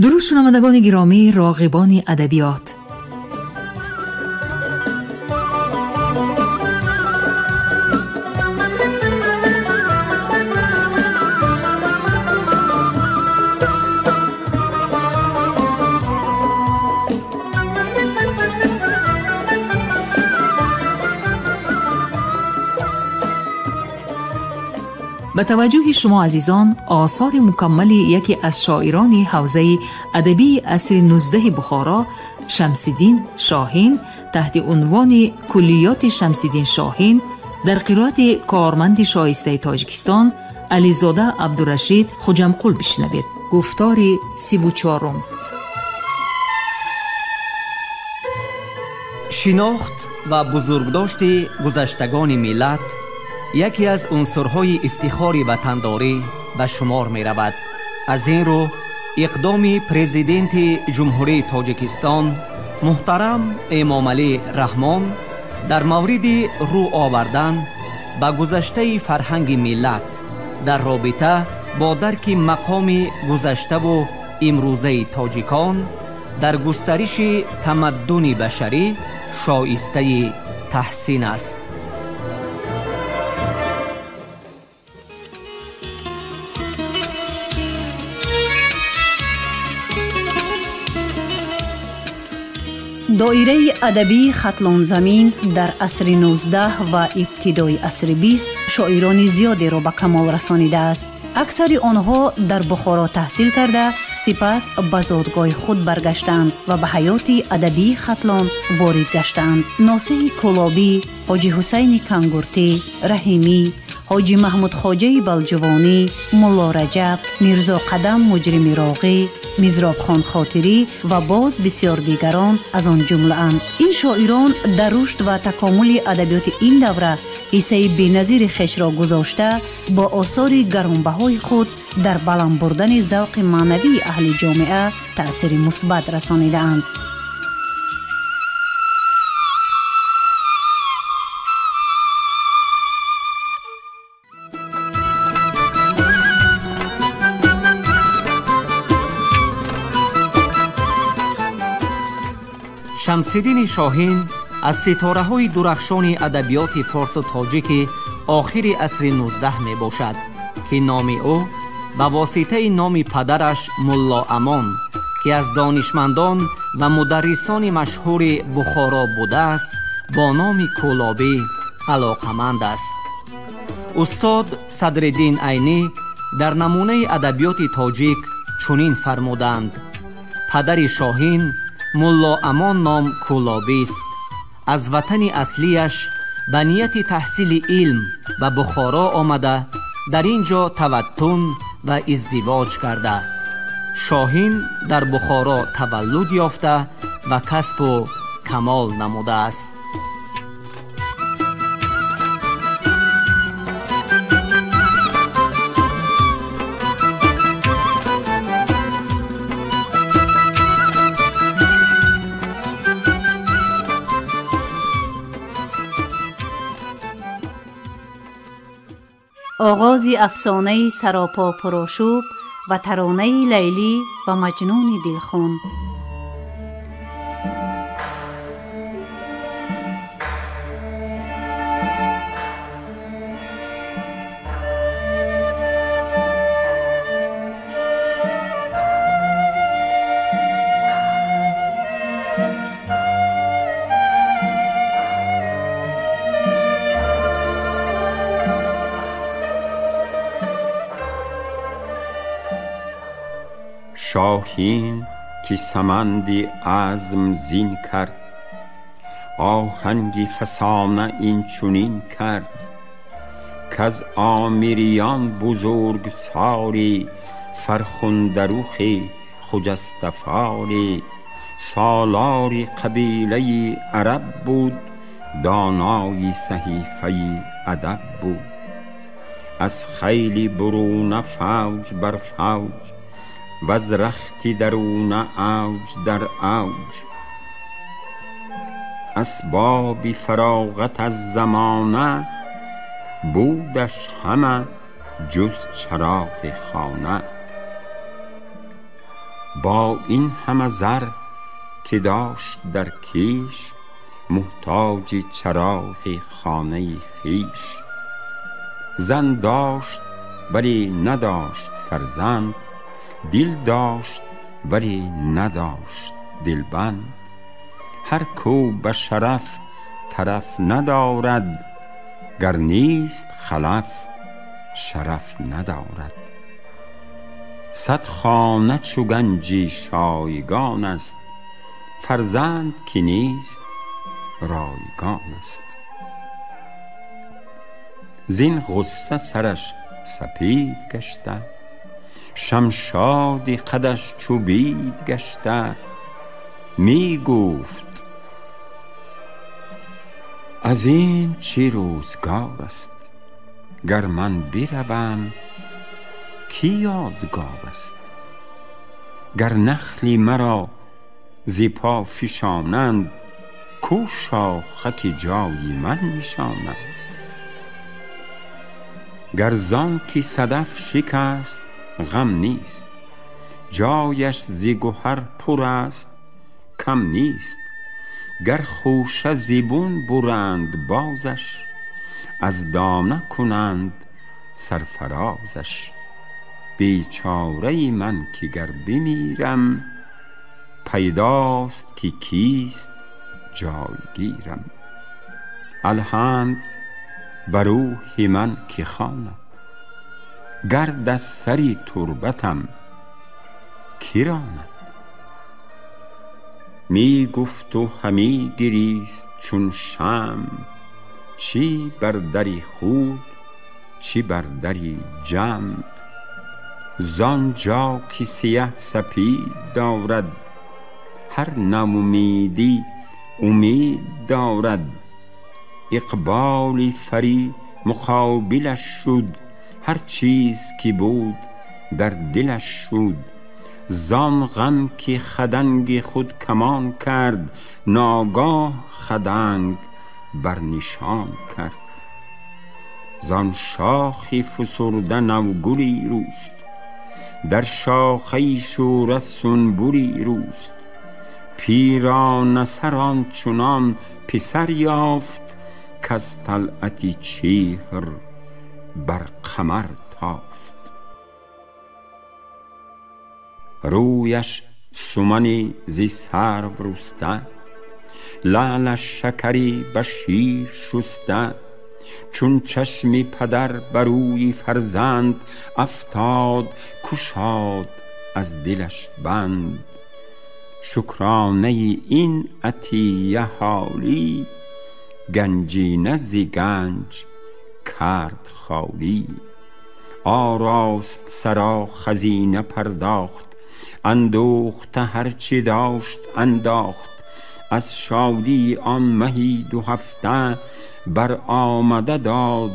Дуруд шунавандагони гиромӣ, роғибони адабиёт. Ба таваҷҷӯҳи шумо азизон осори мукаммали яке аз шоирони ҳавзаи адабии асри 19 Бухоро Шамсиддин Шоҳин таҳти унвони Куллиёти Шамсиддин Шоҳин дар қироати корманди шоистаи Тоҷикистон Ализода Абдурашид Хуҷамқул бишнавед. Гуфтори 34. Шинохт ва бузургдошти гузаштагони миллат яке аз унсурҳои ифтихори ватандорӣ ба шумор меравад. Аз ин рӯ иқдоми президенти Ҷумҳурии Тоҷикистон муҳтарам Эмомалӣ Раҳмон дар мавриди рӯ овардан ба гузаштаи фарҳанги миллат дар робита бо дарки мақоми гузаштаву имрӯзаи тоҷикон дар густариши тамаддуни башарӣ шоистаи таҳсин аст. Доираи адабии Хатлонзамин дар асри 19 ва ибтидои асри 20 шоирони зиёдеро ба камол расонидааст. Аксари онҳо дар Бухоро таҳсил карда, сипас ба зодгоҳи худ баргаштанд ва ба ҳаёти адабии Хатлон ворид гаштанд. Носиҳи Кӯлобӣ, Ҳоҷи Ҳусайни Кангуртӣ, Раҳимӣ, Ҳоҷи Маҳмудхоҷаи Балҷувонӣ, Мулло Раҷаб, Мирзо Қадам Муҷрими Роғӣ, Мизробхон Хотирӣ ва боз бисёр дигарон аз он ҷумлаанд. Ин шоирон дар рушд ва такомули адабиёти ин давра ҳиссаи беназири хешро гузошта, бо осори гаронбаҳои худ дар баланд бурдани завқи маънавии аҳли ҷомеа таъсири мусбат расонидаанд. Шамсиддини Шоҳин аз ситораҳои дурахшони адабиёти форсу тоҷики охири асри 19 мебошад, ки номи ӯ ба воситаи номи падараш Мулло Амон, ки аз донишмандон ва мударрисони машҳури Бухоро будааст, бо номи Кӯлобӣ алоқаманд аст. Устод Садриддин Айнӣ дар намунаи адабиёти тоҷик чунин фармуданд: падари Шоҳин Мулло Амон ном Кӯлобист. Аз ватани аслияш ба нияти таҳсили илм ба Бухоро омада, дар ин ҷо таваттун ва издивоҷ карда. Шоҳин дар Бухоро таваллуд ёфта ва касбу камол намудааст. Оғози афсонаи саропо пурошӯб ва таронаи Лайлӣ ва Маҷнуни дилхун. شاهین که سمندی عزم زین کرد، آهنگی فسانه این چنین کرد، کز آمریان بزرگ ساری، فرخنده رخی خجسته فاری، سالاری قبیله عرب بود، دانای صحیفه ادب بود. از خیلی برون فوج بر فوج، وز رختی درون اوج در اوج. اسباب فراغت از زمانه، بودش همه جز چراغ خانه. Бо ин ҳама зар ки дошт дар киш, муҳтоҷи чароғи хонаи хиш. Зан дошт вале надошт фарзанд, дил дошт вале надошт дилбанд. Ҳар ку ба шараф тараф надорад, гар нест халаф шараф надорад. Сад хона чу ганҷи шойгон аст, фарзанд ки нест ройгон аст. Зин ғусса сараш сапед гашта, шамшоди қадаш чу бид гашта. Ми гуфт аз ин чӣ рӯзгор аст, гар ман биравам кӣ ёдгор аст? Гар нахли маро зи по фишонанд, ку шохаки ҷои ман нишонанд? Гар зон ки садаф шикаст ғам нест, ҷояш зи гуҳар пур аст кам нест. Гар хӯша зибун буранд бозаш, аз дона кунанд сарфарозаш. Бечораи ман ки гар бимирам, пайдост ки кист ҷойгирам. Алҳамд ба рӯҳи ман ки хонад, гард аз сари турбатам ки ронад? Ми гуфту ҳамӣ гирист чун шамъ, чӣ бар дари худ чӣ бар дари ҷамъ. Зон ҷо ки сияҳ сапид дорад, ҳар наумидӣ умид дорад. Иқболи фарӣ муқобилаш шуд, ҳар чиз ки буд дар дилаш шуд. Зон ғам ки хаданги худ камон кард, ногоҳ хаданг бар нишон кард. Зон шохи фусурда навгулӣ рӯст, дар шохаи шӯра сунбулӣ рӯст. Пиронасар он чунон писар ёфт, каз талъати чеҳр бар қамар тофт. Рӯяш сумани зи сарв рӯста, лаълаш шакаре ба шир шуста. Чун чашми падар бар рӯи фарзанд афтод, кушод аз дилаш банд. Шукронаи ин атия ҳолӣ, ганҷина зи ганҷ кард холӣ. Орост саро хазина пардохт, андӯхта ҳарчи дошт андохт. Аз шодии он маҳи ду ҳафта, бар омада дод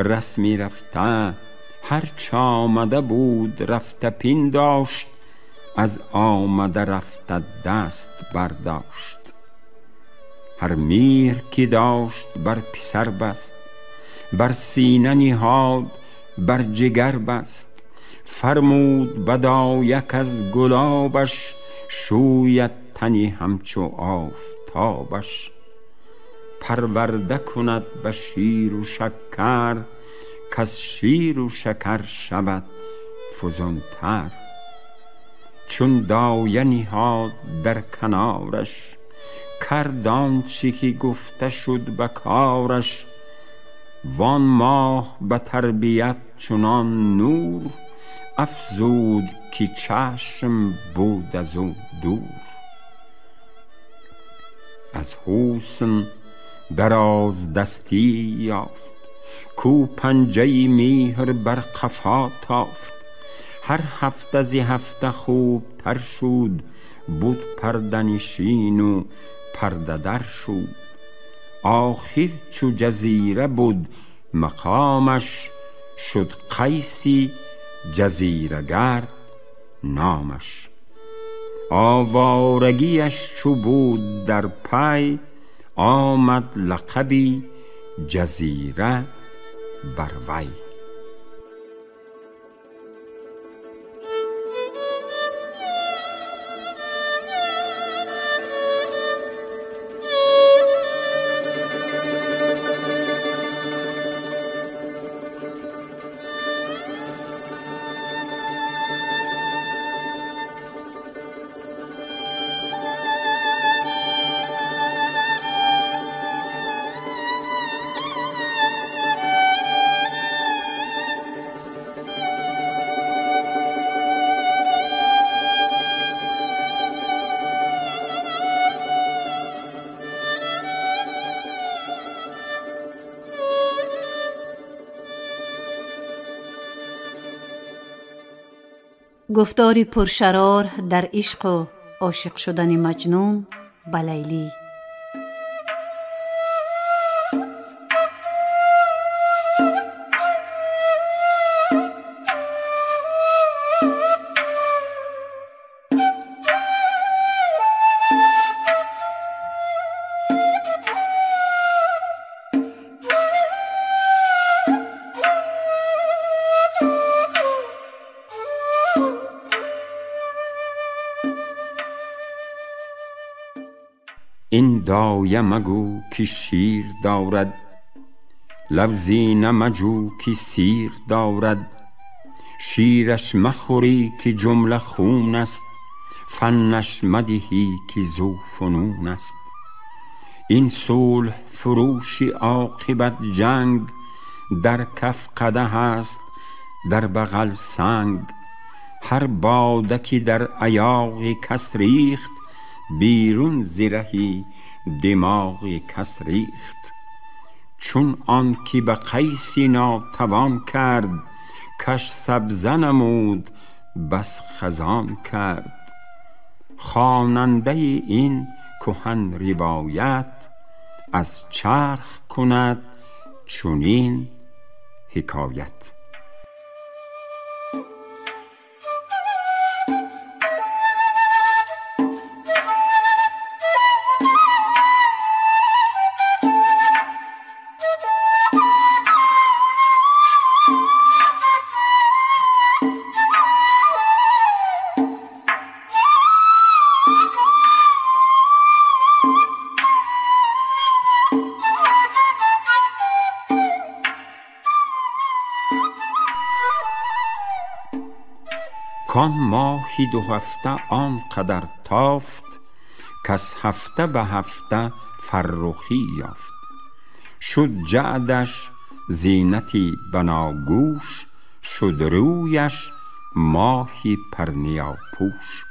расми рафта. Ҳарч омада буд рафта пиндошт, аз омада рафта даст бардошт. Ҳар меҳр ки дошт бар писар баст, бар сина ниҳод бар ҷигар баст. Фармуд бадояк аз гулобаш, шӯяд тани ҳамчу офтобаш. Парварда кунад ба ширу шакар, каз ширу шакар шавад фузунтар. Чун доя ниҳод дар канораш, кард он чӣ ки гуфта шуд ба кораш. Вон моҳ ба тарбият чунон нур афзуд, ки чашм буд аз ӯ дур. Аз ҳусн дароздастӣ ёфт, ку панҷаи меҳр бар қафо тофт. Ҳар ҳафта зи ҳафта хубтар шуд, буд парданишину пардадар шуд. Охир чу ҷазира буд мақомаш, шуд Қайси ҷазирагард номаш. Оворагиаш чу буд дар пай, омад лақаби ҷазира бар вай. Гуфтори пуршарор дар ишқу ошиқ шудани Маҷнун ба Лайлӣ. این دایه مگو که شیر دارد، لفظی نمجو که سیر دارد. شیرش مخوری که جمله خون است، فنش مدهی که ذو فنون است. این صلح فروش عاقبت جنگ، در کف قدح است در بغل سنگ. هر باده که در ایاغ کس ریخت، بیرون ز رهی دماغ کس ریخت. چون آن که به قیسی ناتوان کرد، کش سبزه نمود بس خزان کرد. خواننده این کهن روایت، از چرخ کند چنین حکایت. کان ماهی دو هفته آن قدر تافت، کس هفته به هفته فرخی یافت. شد جعدش زینتی بناگوش، شد رویش ماهی پرنیاپوش.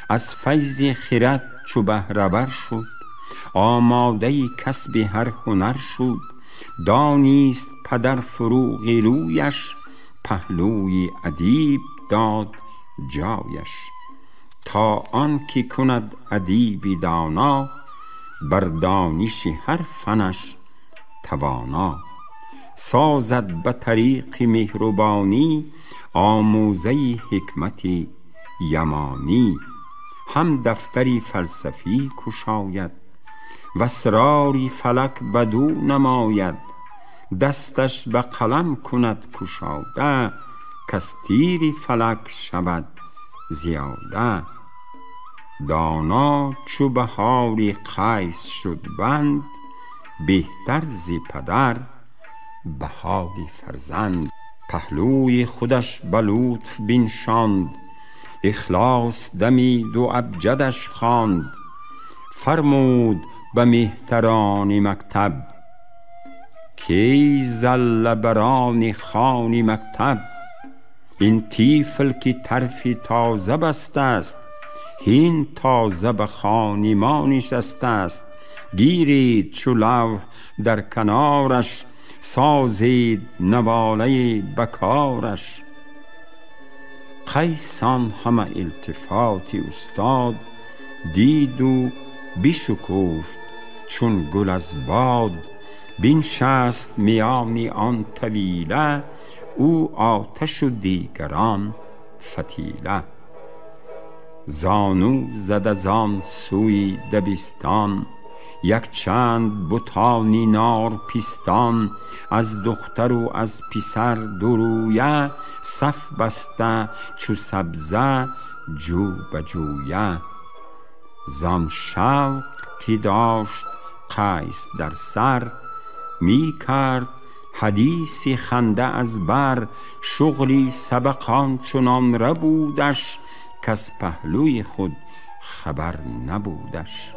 از فیض خرد چو بهره ور شد، آماده کسب هر هنر شد. دانیست پدر فروغ رویش، پهلوی ادیب داد جایش. تا آن که کند ادیبی دانا، بر دانش هر فنش توانا. سازد به طریق مهربانی، آموزه حکمت یمانی. هم دفتری فلسفی کشاید، و اسراری فلک بدو نماید. دستش به قلم کند کشاده، کز تیر فلک شود زیاده. دانا چو بهار قیس شد بند، بهتر ز پدر بهار فرزند. پهلوی خودش به لطف بنشاند، اخلاص دمید و ابجدش خواند. فرمود به مهتران مکتب، کی زله بران خان مکتب. این طفل که طرفی تازه بسته است، هین تازه به خان ما نشسته است. گیرید چو لوح در کنارش، سازید نواله بکارش. قیس آن همه التفات استاد، دید و بشکفت چون گل از باد. بنشست میان آن طویله، او آتش و دیگران فتیله. زانو زد از آن سوی دبستان، یک چند بتانی نار پیستان. از دختر و از پسر دو رویه، صف بسته چو سبزه جو به جویه. زان شوق که داشت قیس در سر، می کرد حدیث خنده از بر. شغلی سبق آنچنان ربودش، کز پهلوی خود خبر نبودش.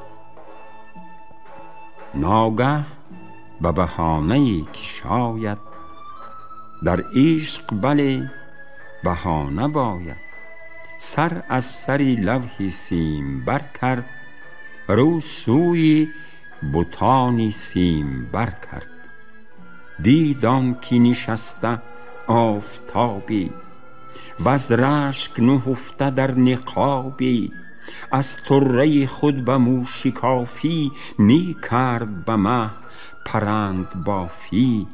ناگه به بهانه که شاید، در عشق بله بهانه باید. سر از سر لوح سیم بر کرد، رو سوی بتانی سیم بر کرد. دید آن که نشسته آفتابی، وز رشک نهفته در نقابی، از طره خود به موشکافی، می کرد به مه پرند بافی.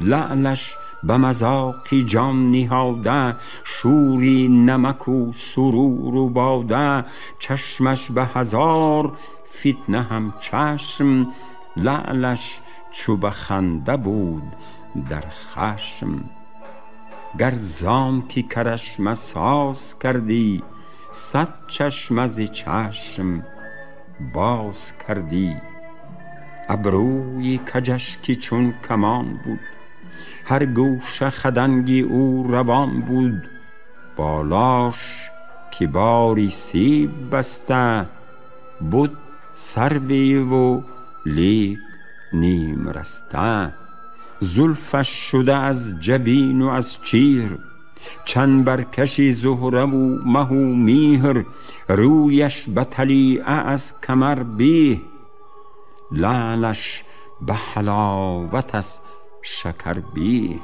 لعلش به مذاق جان نهاده، شوری نمک و سرور و باده. چشمش به هزار فتنه هم چشم، لعلش چو به خنده بود در خشم. گر زان که کرشمه ساز کردی، صد چشم از چشم باز کردی. ابروی کجش که چون کمان بود، هر گوشه خدنگی او روان بود. بالاش که باری سیب بسته، بود سروی و لیک نیم رسته. زلفش شده از جبین و از چیر، چند برکشی زهره و مه و مهر. رویش به طلیعه از کمر بیه، لعلش به حلاوت از شکر بیه.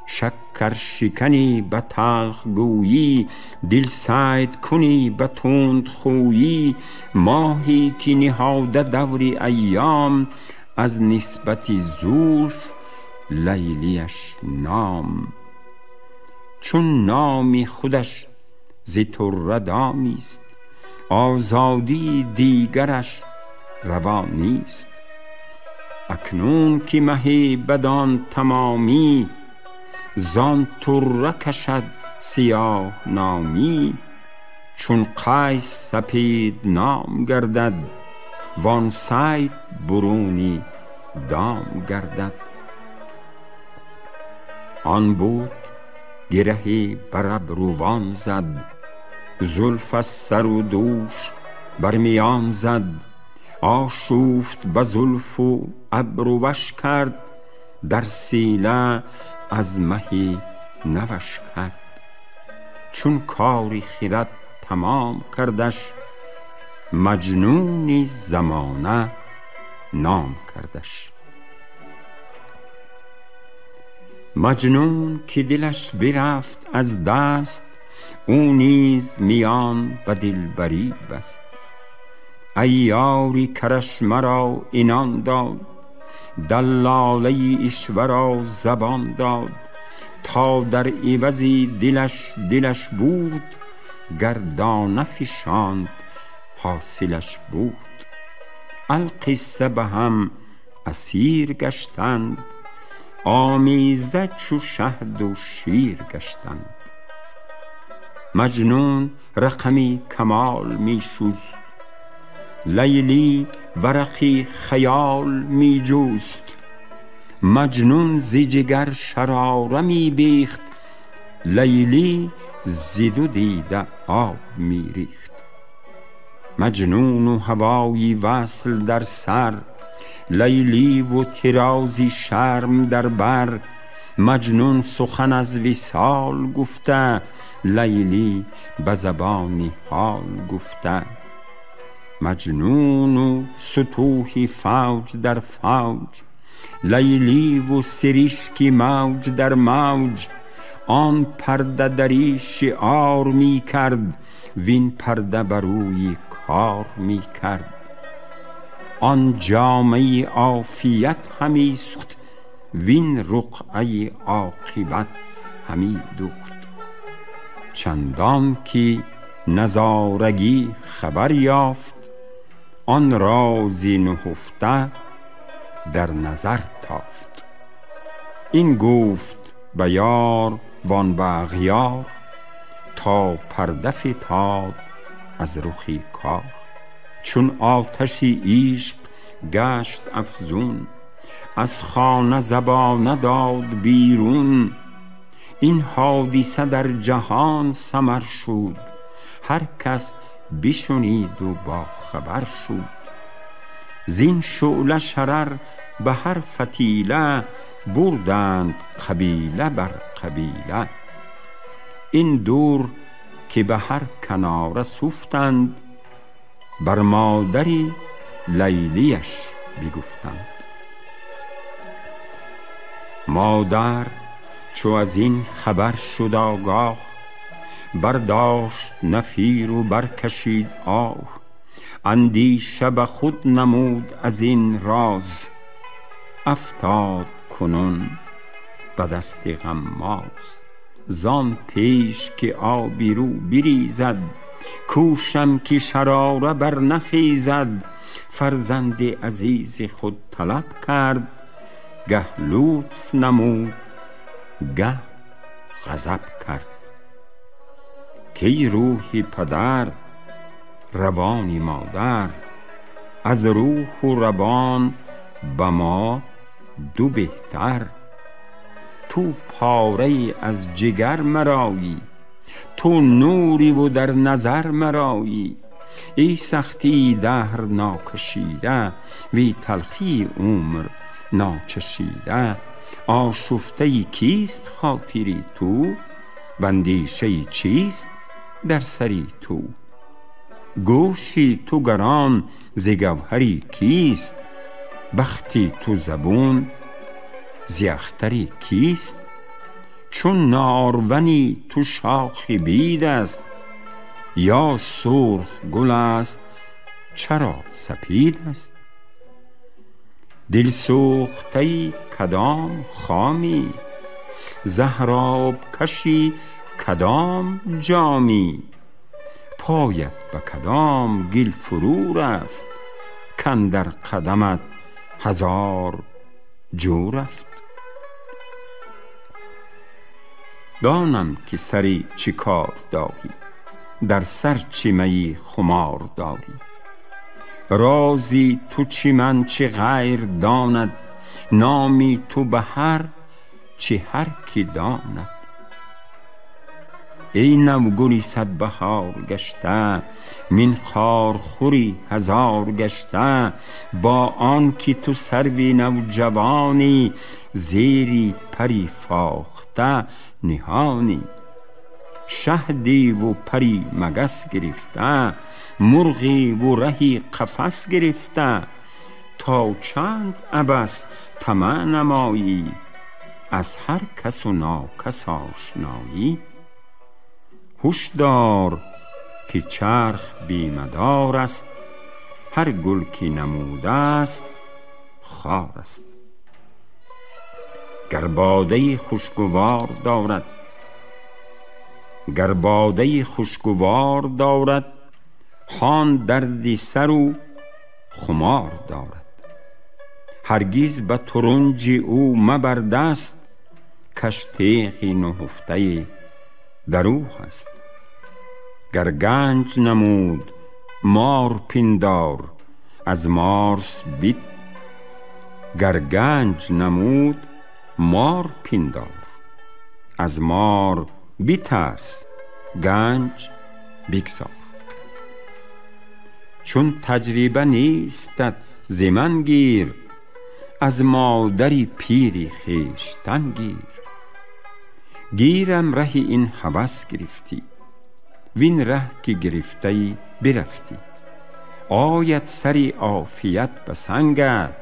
شکر شکنی به تلخ گویی، دل صید کنی به تند خویی. ماهی که نهاده دور ایام، از نسبت زلف لیلیش نام. چون نامی خودش ز طره دامیست، آزادی دیگرش روا نیست. اکنون که مه بدان تمامی، زان طره کشد سیاه نامی. چون قیس سپید نام گردد، وان صید برونی دام گردد. آن بود گرهی بر ابروان زد، زلف از سر و دوش بر میان زد. آشوفت به زلف و ابروش کرد، در سیله از مهی نوش کرد. چون کاری خیرت تمام کردش، مجنونی زمانه نام کردش. مجنون که دلش برفت از دست، او نیز میان به دلبری بست. عیاری کرشمه را عنان داد، دلاله عشوه را زبان داد. تا در عوض دلش دلش برد، گر دانه فشاند حاصلش برد. القصه به هم اسیر گشتند، آمیزه چو شهد و شیر گشتند. مجنون رقمی کمال می شست، لیلی ورقی خیال می جست. مجنون ز جگر شراره می بیخت، لیلی ز دو دیده آب می ریخت. مجنون و هوای وصل در سر، لیلی و طرازی شرم در بر. مجنون سخن از وصال گفته، لیلی به زبان حال گفته. مجنون و سطوح فوج در فوج، لیلی و سرشک موج در موج. آن پرده دری شعار می کرد، وین پرده بروی کار می کرد. آن جامه عافیت همی سوخت، وین رقعه عاقبت همی دوخت. چندان که نظارگی خبر یافت، آن راز نهفته در نظر تافت. این گفت به یار وان به اغیار، تا پرده فتاد از رخ کار. چون آتش عشق گشت افزون، از خانه زبانه داد بیرون. این حادثه در جهان سمر شد، هر کس بشنید و با خبر شد. زین شعله شرر به هر فتیله، بردند قبیله بر قبیله. این دور که به هر کناره سفتند، بر مادری لیلیش بگفتند. مادر چو از این خبر شد آگاه، برداشت نفیر و برکشید آه. اندیشه به خود نمود از این راز، افتاد کنون به دست غماز. زان پیش که آبی رو بریزد، کوشم که شراره بر نخیزد. فرزند عزیز خود طلب کرد، گه لطف نمود گه غضب کرد. کی روح پدر روانی مادر، از روح و روان به ما دو بهتر. تو پاره از جگر مرایی، تو نوری و در نظر مرایی. ای سختی دهر ناکشیده، وی تلخی عمر ناچشیده. آشفته کیست خاطری تو، و اندیشه چیست در سری تو؟ گوشی تو گران ز گوهری کیست، بختی تو زبون ز اختری کیست؟ چون نارونی تو شاخ بید است، یا سرخ گل است چرا سپید است؟ دل سوخته کدام خامی، زهراب کشی کدام جامی؟ پایت به کدام گل فرو رفت، کاندر قدمت هزار جو رفت؟ دانم که سری چی کار داری، در سر چی می خمار داری. رازی تو چی من چی غیر داند، نامی تو به هر چی هر کی داند. ای نوگلی صد بهار گشته، منقار خوری هزار گشته. با آن که تو سروی نوجوانی، زیری پری فاخته نهانی. شهدی و پری مگس گرفته، مرغی و رهی قفس گرفته. تا چند عبث طمع نمایی، از هر کس و ناکس آشنایی؟ هش دار که چرخ بی مدار است، هر گل که نموده است خار است. گر باده خوشگوار دارد، گر باده خوشگوار دارد، خان دردی سر و خمار دارد. هرگز به ترنج او مبر دست، کش تیغ نهفته در او هست. گر گنج نمود مار پندار، از مارس بیت. گر گنج نمود مار پندار، از مار بترس گنج بگذار. چون تجربه نیستت ز من گیر، از مادری پیری خویشتن گیر. گیرم ره این هوس گرفتی، وین ره که گرفته برفتی. آید سری عافیت به سنگت،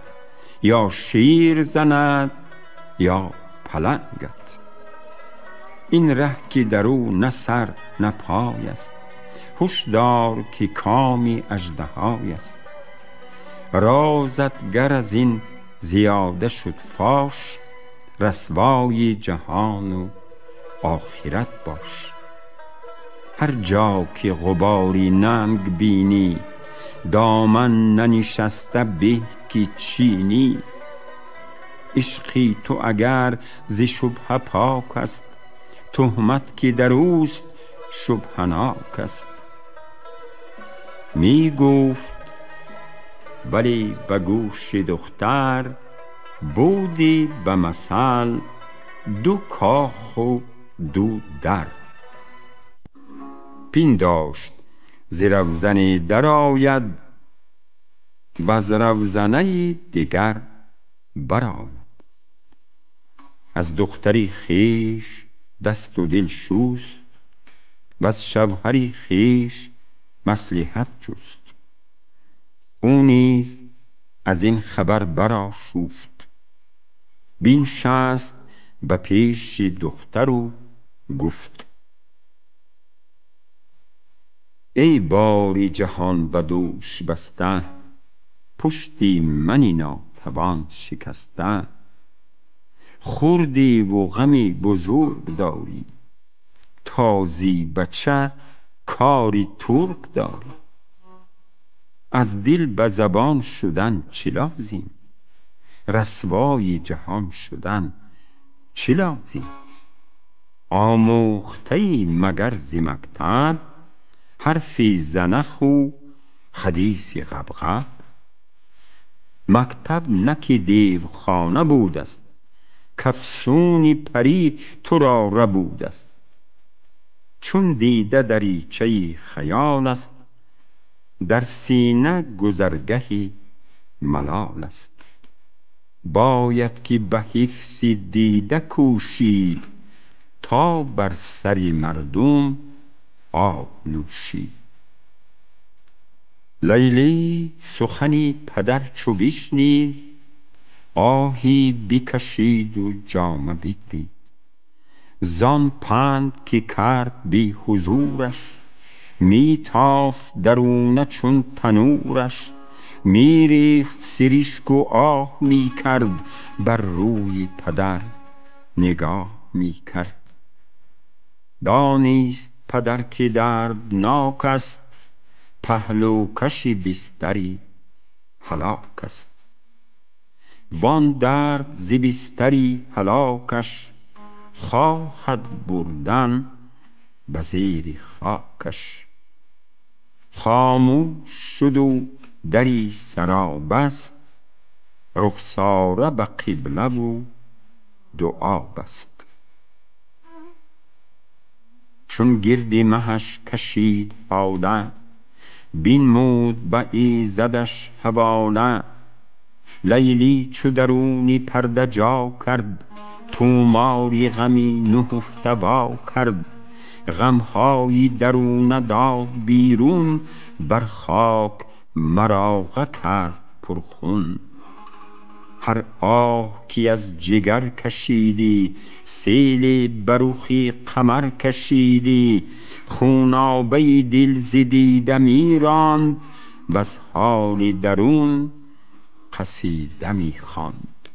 یا شیر زند یا پلنگت. این ره که در او نه سر نه پای است، هش دار که کامی اژدهای است. رازت گر از این زیاده شد فاش، رسوای جهان و آخرت باش. هر جا که غباری ننگ بینی، دامن ننشسته به که چینی. عشقی تو اگر ز شبهه پاک است، تهمت که در اوست شبهناک است. می گفت ولی به گوش دختر، بودی به مثل دو کاخ و دو در. پنداشت ز روزنی درآید، وز روزنه دیگر برآید. از دختری خویش دست و دل شست، وز شوهری خویش مصلحت جست. او نیز از این خبر برآشفت، بنشست Ба пеши духтару гуфт: ای باری جهان به دوش بسته، پشتی منی ناتوان شکسته. خوردی و غمی بزرگ داری، تازی بچه کاری ترک داری. از دل به زبان شدن چه لازم، رسوای جهان شدن چه لازم. آموخته ای مگر ز مکتب، حرفی زنخ و حدیث غبغب. مکتب نه که دیوخانه بود است، کافسون پری تو را ربود است. چون دیده دریچه خیال است، در سینه گذرگه ملال است. باید که به حفظ دیده کوشی، تا بر سر مردم آب نوشی. لیلی سخنی پدر چو بشنید، آهی بکشید و جامه بدرید. زان پند که کرد بی حضورش، می تافت درونه چون تنورش. می ریخت سرشک و آه می کرد، بر روی پدر نگاه می کرد. دانست پدر که دردناک است، پهلوکش بستری هلاک است. وان درد ز بستری هلاکش، خواهد بردن به زیر خاکش. خاموش شد و دری سرا بست، رخساره به قبله و دعا بست. چون گرد مهش کشید هاله، بنمود به ایزدش حواله. لیلی چو درونی پرده جا کرد، طوماری غمی نهفته وا کرد. غمهای درونه داد بیرون، بر خاک مراغه کرد پرخون. هر آه که از جگر کشیدی، سیل بر رخ قمر کشیدی. خونابه دل ز دیده می راند، وز حال درون قصیده می خواند.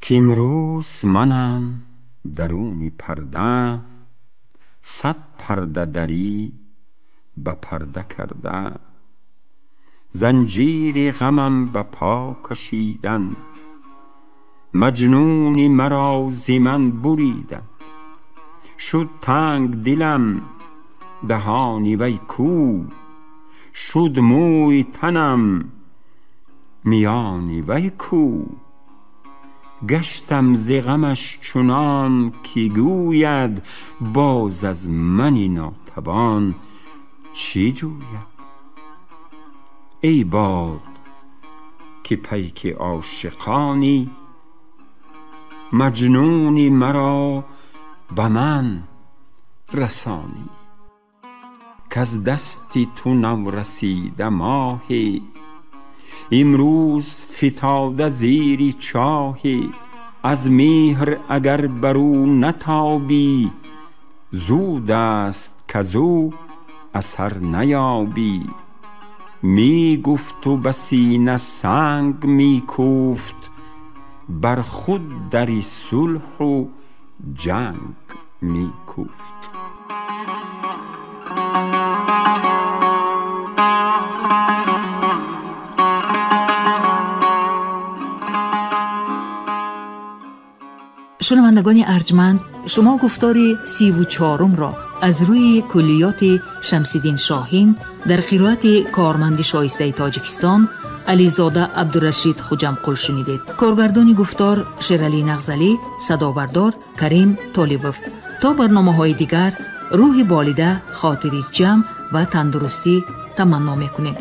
کامروز منم درون پرده، صد پرده دری به پرده کرده. زنجیر غمم به پا کشیدند، مجنونی مرا ز من بریدند. شد تنگ دلم دهان وی کو، شد موی تنم میان وی کو. گشتم ز غمش چنان که گوید، باز از من ناتوان چه جوید. ای باد که پیک عاشقانی، مجنونی مرا به من رسانی. کز دست تو نورسیده ماهی، امروز فتاده زیر چاهی. از مهر اگر برو نتابی، زود است کزو اثر نیابی. می گفت و به سینه سنگ می کوفت، بر خود در صلح و جنگ می کوفت. Шунавандагони арҷманд, шумо гуфтори 34-ро аз рӯи куллиёти Шамсиддин Шоҳин дар қироати корманди шоистаи Тоҷикистон Ализода Абдурашид Хуҷамқул шунидед. Коргардони гуфтор Шералӣ Нағзалӣ, садовардор Карим Толибов. То барномаҳои дигар рӯҳи болида, хотири ҷамъ ва тандурустӣ таманно мекунем.